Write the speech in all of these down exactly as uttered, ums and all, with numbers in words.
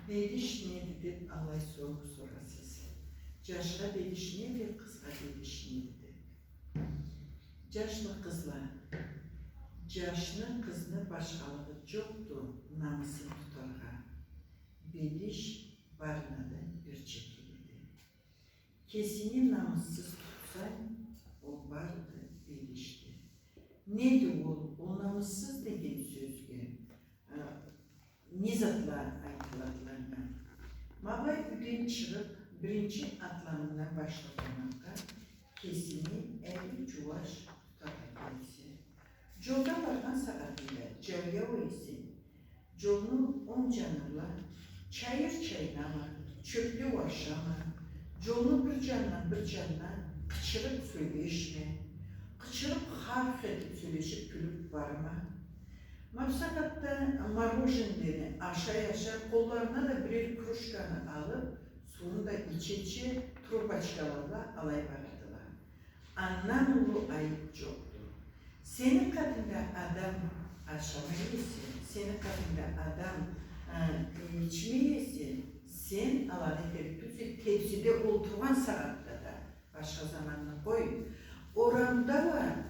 Бедиш неди деп алай соруу сорасыз. Джашха бедиш неди, къызгъа бедиш неди деп. Джашла, къызла, джашны, къызны башхалыгъы джокъду намысын тутаргъа. Бедиш барына да бир чекилиди. Кесинги намыссыз тутсанг, ол бары да бедишди. Неди ол, ол намыссыз деген сёзге, а, не затла айтыладыла анга? Ма былай юйден чыгъып, биринчи атламындан башлагъан заманнга кесинги ариу джууаш тутаргъа керексе. Джолда баргъан сагъатынгда джаяу эсенг, джолну онг джаны бла чайыр чайнама, чёплеу ашама, джолну бир джанындан бир джанына къычырып сёлешме, къычырып, харх этип сёлешип, кюлюп барма. Ма бусагъатда мороженлени ашай-ашай, къолларына да бирер кружканы алып, сууну да иче-иче, трубочкала бла алай барадыла. Андан уллу айып джокъду. Сени къатынгда адам ашамай эсе, сени къатынгда адам, э, ичмей эсе, сен аланы этерик тюлсе, тепсиде олтургъан сагъатда да, башха заманны къой. Орамда уа,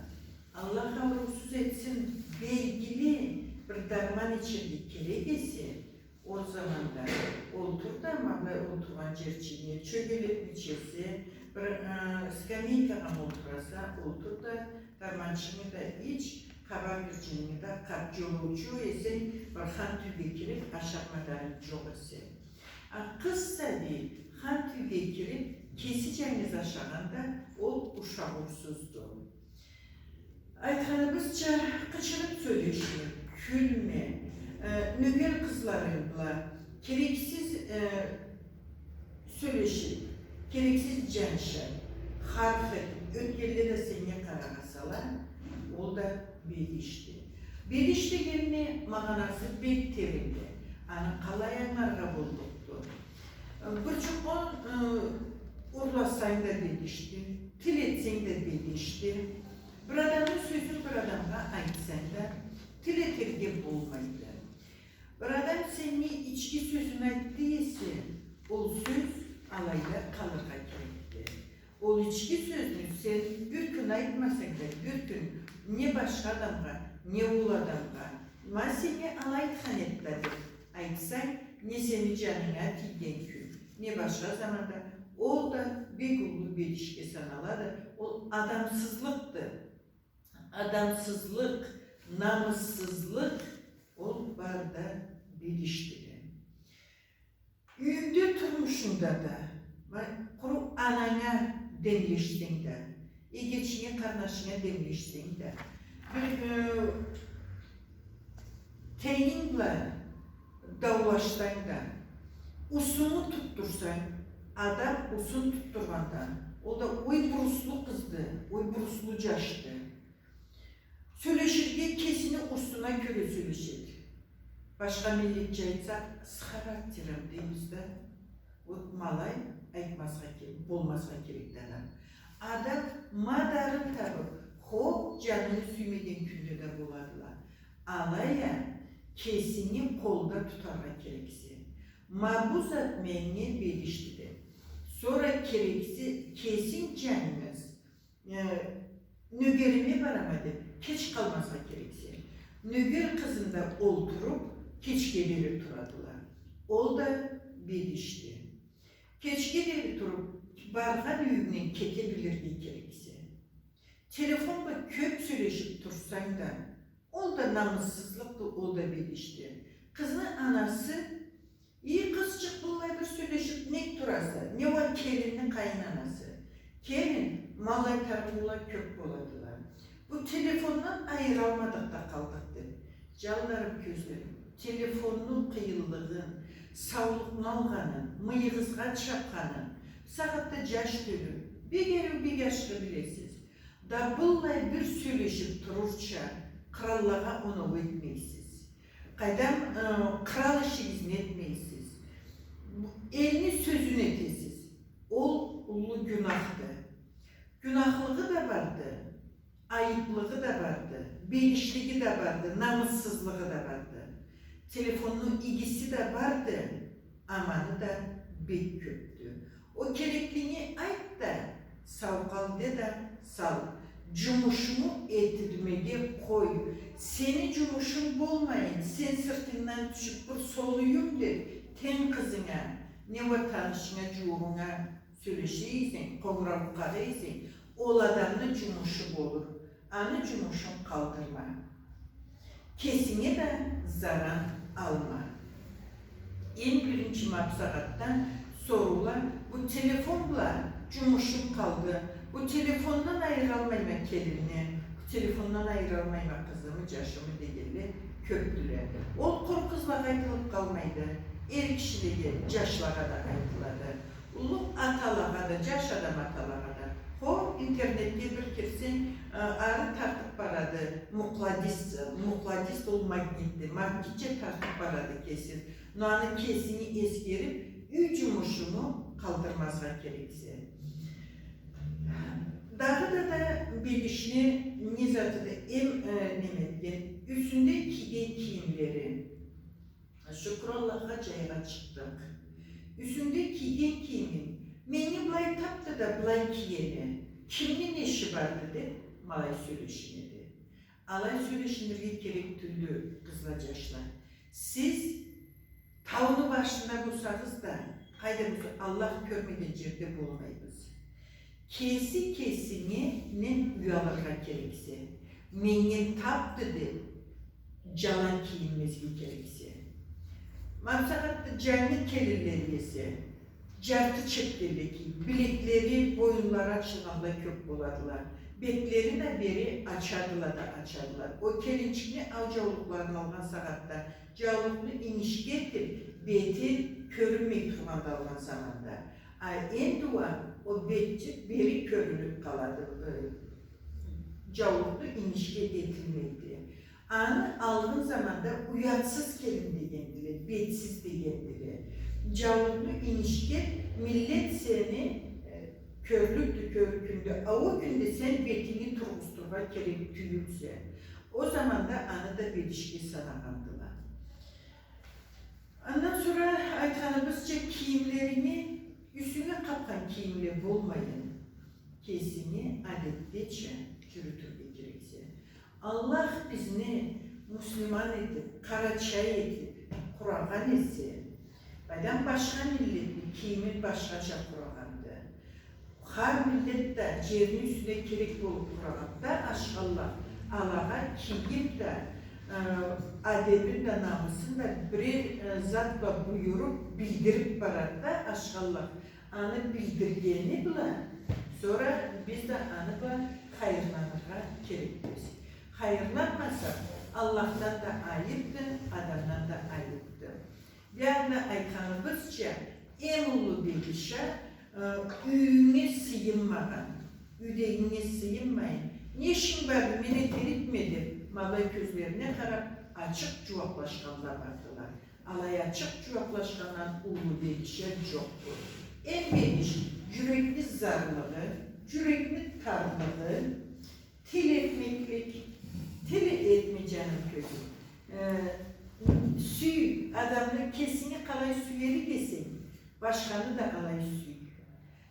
Аллах ауруусуз этсин, белгили бир дарман ичерге керек эсе, ол заманда олтур да, ма былай олтургъан джерчигинге, чёгелек мичесе, бир, э, скамейкагъа олтураса, олтур да, дарманчыгъынгы да ич, къабакъ гырджынынг да къаб, джолоучу эсенг, бир хант юйге кирип, ашар мадарынг джокъ эсе. А къыз сабий хант юйге кирип, кеси джангыз ашагъанда, ол ушагъыусузду. Айтханыбызча, къычырып сёлешме, кюлме, э, нёгер къызларынг бла керексиз, э, сёлешип, керексиз джаншып, харх этип, ётгенле да сеннге къарагъанла, ол да бедишди. Бедиш дегенни магъанасы бек теренди. Аны къалай ангыларгъа боллукъду? Бир джукъ он, э, урласанг да бедишди, тил этсенг да бедишди. Бир адамны сёзюн бир адамгъа айтсанг да, тил этерге болмайды. Бир адам сеннге ички сёзюн айтды эсе, ол сёз алайда къалыргъа керекди. Ол ички сёзню сен бир кюн айтмасанг да, бир кюн не башха адамгъа, не ол адамгъа, ма сеннге алай айтхан эди да деп айтсанг, не сени джанынга тийген кюн, не башха заманда, ол да бек уллу бедишге саналады. Ол адамсызлыкъды. Адамсызлыкъ, намыссызлыкъ, ол бары да бедишди. Юйюнгде, турмушунгда да, ма, къуру ананга демлешсенг да, эгечинге, къарнашынга демлешсенг да, бир, э, тенинг бла даулашсанг да, усунгу тутдурсанг, адам усун тутдургъанда, ол да ой буруслу къызды, ой буруслу джашды. Сёлеширге кесини усуна кёре сёлешеди. Башха миллетча айтсакъ, с характером дейбиз да. Вот ма алай айтмазгъа ке-, болмазгъа керекди адам. Адам мадарын табып, хо, джаныны сюймеген кюнле да боладыла. Алай а кесинги къолда тутаргъа керексе. Ма бу зат меннге бедишди деп. Сора керексе, кесинг джангыз, э, нёгериме барама деп, кеч къалмазгъа керексе. Нёгер къызында олтуруп, кечге дери турадыла. Ол да бедишди. Кечге дери туруп, баргъан юйюнгден кете билирге керексе. Телефон бла кёп сёлешип турсанг да, ол да намыссызлыкъды, ол да бедишди. Къызны анасы: «Ий, къызчыкъ, быллай бир сёлешип нек тураса?» Не уа келинни къайын анасы: «Келин, ма алай айтыргъа кёп боладыла. Бу телефондан айыралмадыкъ да къалдыкъ», — деп. Джанларым, кёзлерим, телефонну къыйынлыгъын, саулукъну алгъанын, мыйыгъызгъа чапханын, бусагъатда джаш тёлю, бек ариу, бек ашхы билесиз. Да быллай бир сёлешип турурча, къраллагъа оноу этмейсиз. Къайдам, э, кърал ишигизни этмейсиз. Элни сёзюн этесиз. Ол уллу гюнахды. Гюнахлыгъы да барды, айыплыгъы да барды, бедишлиги да барды, намыссызлыгъы да барды. Телефонну игиси да барды, Аманы да бек кёпдю. Ол кереклигинги айт да, сау къал де да сал. Джумушунгу этдирмеге къой. Сени джумушунг болмайын, сен сыртынгдан тюшюб бир солуюм деб, тенг къызынга, не уа танышынга, джууугъунга сёлеше эсенг, къонгурау къагъа эсенг, ол адамны джумушу болур. Аны джумушун къалдырма. Кесинге да заран алма. Эм биринчи ма бусагъатда соруула: бу телефон бла джумушум къалды, бу телефондан айыралмайма келинни, бу телефондан айыралмайма къызымы, джашымы дегенле кёпдюле. Ол къуру къызлагъа айтылыб къалмайды, эр кишилеге, джашлагъа да айтылады. Уллу аталагъа да, джаш адам аталагъа да. Хо, интернетге бир кирсенг, э, ары тартыб барады. Мукъладис, мукъладис ол магнитди. Магнитча тартыб барады кесин. Но аны кесинги эсгериб, юй джумушунгу къалдырмазгъа керексе. Дагъыда да бегишни не заты да эм, э, неме этген, юсюнде кийген кийимлери. Шукур Аллахха, джайгъа чыкъдыкъ. Юсюнде кийген кийимин. Меннге былай табды да, былай киеме. Кимни не иши барды деб, ма алай сёлешинеди. Алай сёлешинирге керек тюлдю, къызла, джашла. Сиз тауну башында болсагъыз да, къайда болса, Аллах кёрмеген джерде болмайбыз. Кеси кесинге не уялыргъа керексе, меннге табды деб, джалан кийинмезге керексе. Ма бусагъатда джангы келинле эсе, джарты чепкенле кийиб, билеклери, боюнлары ачылгъанла кёб боладыла. Бетлерин а бери ачадыла да ачадыла. Ол келинчикни ал джаулукъларын алгъан сагъатда, джаулукъну ингишге этиб, бети кёрюнмей тургъан да алгъан заманда. А энди уа ол бетчик бери кёрюнюб къалады, э, джаулукъну ингишге этилмейди. Аны алгъын заманда уятсыз келин дегендиле, бетсиз дегендиле. Джаулукъну ингишге, миллет сени, э, кёрлюкдю, кёрюргюнде, а ол кюнде сен бетинги тургъуздурургъа керек тюйюлсе. Ол заманда аны да бегишге санагъандыла. Андан сора айтханыбызча, кийимлеринги, юсюнге къабхан кийимле болмайын, кесинги адетдеча джюрютюрге керексе. Аллах бизни муслиман этиб, къарачай этиб къурагъан эсе, къайдан башха миллетни кийимин башхача къурагъанды. Хар миллет да джерни юсюне керек болуб тургъанды да, ашхы Аллах алагъа кийим да, э, адебин да, намысын да бирер, э, зат бла буюруб, билдириб барады да, ашхы Аллах аны билдиргени бла, сора биз да аны бла хайырланыргъа керекбиз. Хайырланмасакъ, Аллахдан да айыбды, адамдан да айыбды. Биягъында айтханыбызча, эм уллу бегиш а, э, юйюнге сыйынмагъан, юйдегинге сыйынмайын, не ишинг барды, мени этерикме деб, ма алай кёзлерине къараб, ачыкъ джууаблашханла бардыла. Алай ачыкъ джууаблашхандан уллу бегиш а джокъду. Эм бегиш, джюрекни зарлыгъы, джюрекни тарлыгъы, тил этмеклик, тил этме, джаным, кёзюм. Э, сюй, адамны кесинги къалай сюерик эсенг, башханы да алай сюй.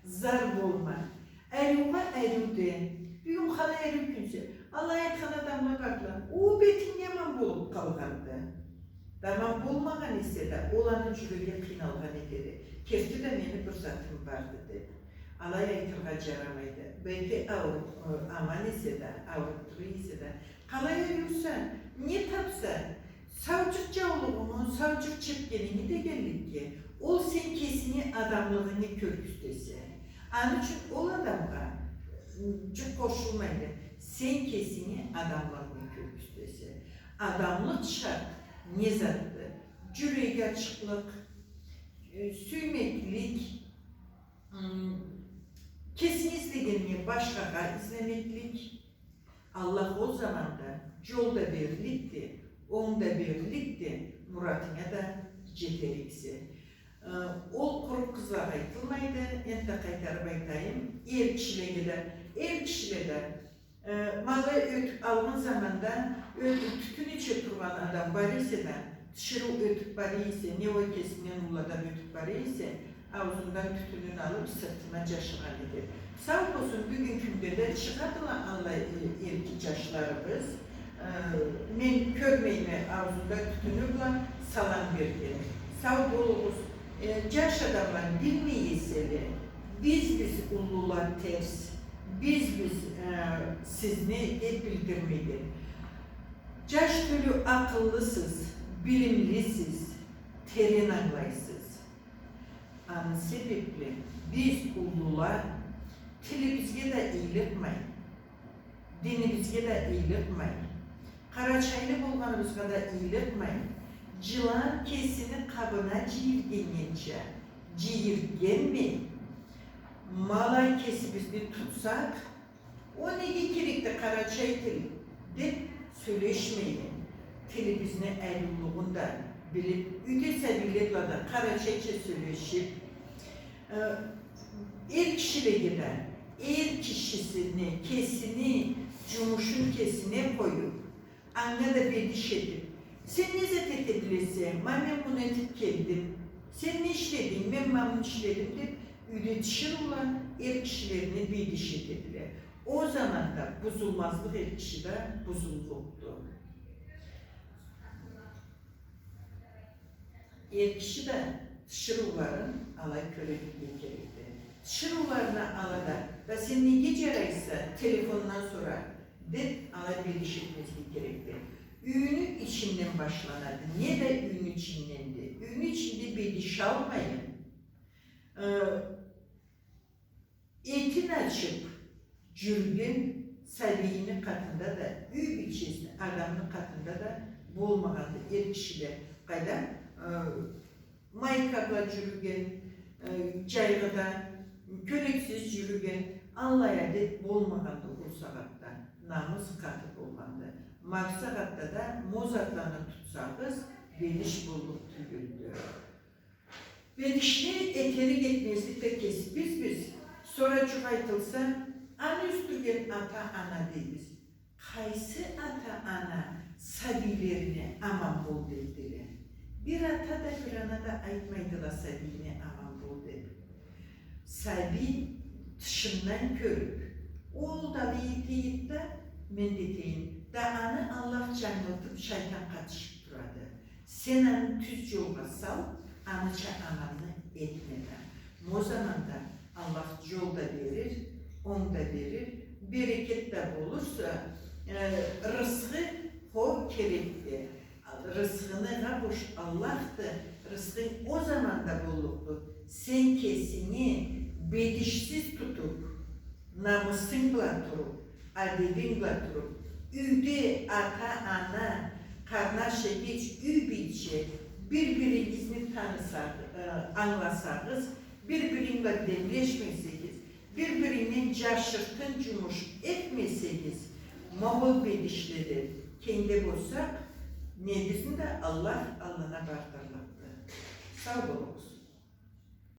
Зар болма. Ариугъа ариу де. Бюгюн къалай ариу кюнсе. Алай айтхан адамла бардыла. О, бетинг аман болуб къалгъанды. Аман болмагъан эсе да, ол аны джюреги къыйналгъан этеди. Керти да мени бир затым барды деб. Алай айтыргъа джарамайды. Бети ауруб, э, аман эсе да, ауруб тура эсе да. Къалай ариуса, не табса, сау джырт джаулугъунгу, сау джырт чепкенинги дегенликге, ол сен кесинги адамлыгъынгы кёргюзтесе. Аны ючюн ол адамгъа, м, джукъ къошулмайды. Сен кесинги адамлыгъынгы кёргюзтесе. Адамлыкъ шарт не затды? Джюрек ачыкълыкъ, э, сюймеклик, м, кесинги излегеннге башхагъа излемеклик. Аллах ол заманда джол да берликди, онг да берликди, муратынга да джетериксе. Э, ол къуру къызлагъа айтылмайды, энтда къайтарыб айтайым, эр кишилеге да, эр кишиле да, э, ма алай ётюб алгъын заманда ётюб тютюн иче тургъан адам бар эсе да, Тиширыу ётюп бара эсе, не ол кесинден уллу адам ётюп бара эсе, аузундан тютюнюн алып, сыртына джашыргъан эди. Сау болсун, бюгюн кюнде да чыгъадыла аллай, э, эркин джашларыбыз. Э, мен кёрмейме аузунда тютюню бла салам берген. Сау болугъуз. Э, джаш адамла билмей эселе, биз, биз уллула терс, биз, биз, э, сизни деп билдирмейди. Джаш тёлю акъыллысыз, билимлисиз, терен ангылайсыз. Аны себепли биз уллула тилибизге да ыйлыкъмай, динибизге да ыйлыкъмай, къарачайлы болгъаныбызгъа да ыйлыкъмай, джылан кесини къабына джийиргеннге джийиргенмей, ма алай кесибизни тутсакъ, о неге керекди, къарачай тил, деп сёлешмейин. Тилибизни ариулугъун да билип, юйде сабийле бла да къарачайча сёлешип, э, эр кишилеге да, эр кишисини, кесини джумушун кесине къоюп, анга да бедиш этип, сен не зат эте билесе, ма мен муну этип келдим, сен не ишлединг, мен ма муну ишледим, деп, юйде тиширыула эр кишилерине бедиш этедиле. Ол заманда бузулмазлыкъ эр киши да бузуллукъду. Эр киши да тиширыуларын алай кёре билген керекди. Тиширыуларына ала да, да сен неге джарайса, телефондан сора, деп, алай бедиш этмезге керекди. Юйню ичинден башланады. Не да юйню ичинденди. Юйню ичинде бедишалмайын, э, этин ачып джюрюген сабийни къатында да, юй бийчесини, адамны къатында да болмагъанды эр кишиле. Къайдам, э, майка бла джюрюген, э, джайгъыда, кёлексиз джюрюген, аллай адет болмагъанды ол сагъатда. Намыс къаты болгъанды. Ма бусагъатда да ма ол затланы тутсагъыз, бедиш боллукъ тюйюлдю. Бедишни этерик, этмезлик да кесибизбиз. Сора джукъ айтылса, аны ёсдюрген ата-ана дейбиз. Къайсы ата-ана сабийлерине аман бол дейдиле? Бир ата да, бир ана да айтмайдыла сабийине аман бол деп. Сабий тышындан кёрюп, ол да алай этейим да, мен да этейим да, аны Аллах джангылтып, шайтан къатышып турады. Сен аны тюз джолгъа сал, аныча аманны этме да. Ма ол заманда Аллах джол да берир, онг да берир, берекет да болурса, э, рысхы хо керекди. Рысхыны гъа бош Аллахды, рысхынг ол заманда боллукъду. Сен кесинги бедишсиз тутуп, намысынг бла туруп, адебинг бла туруп, юйде ата-ана, къарнаш-эгеч, юй бийче, бир-биригизни танысагъ-, э, ангыласагъыз, бир-биринг бла демлешмесегиз, бир-бирингден джашыртын джумуш этмесегиз, ма ол бедишледе кенгде болсакъ, не бизни да Аллах аллына бардырлыкъды. Сау болугъуз.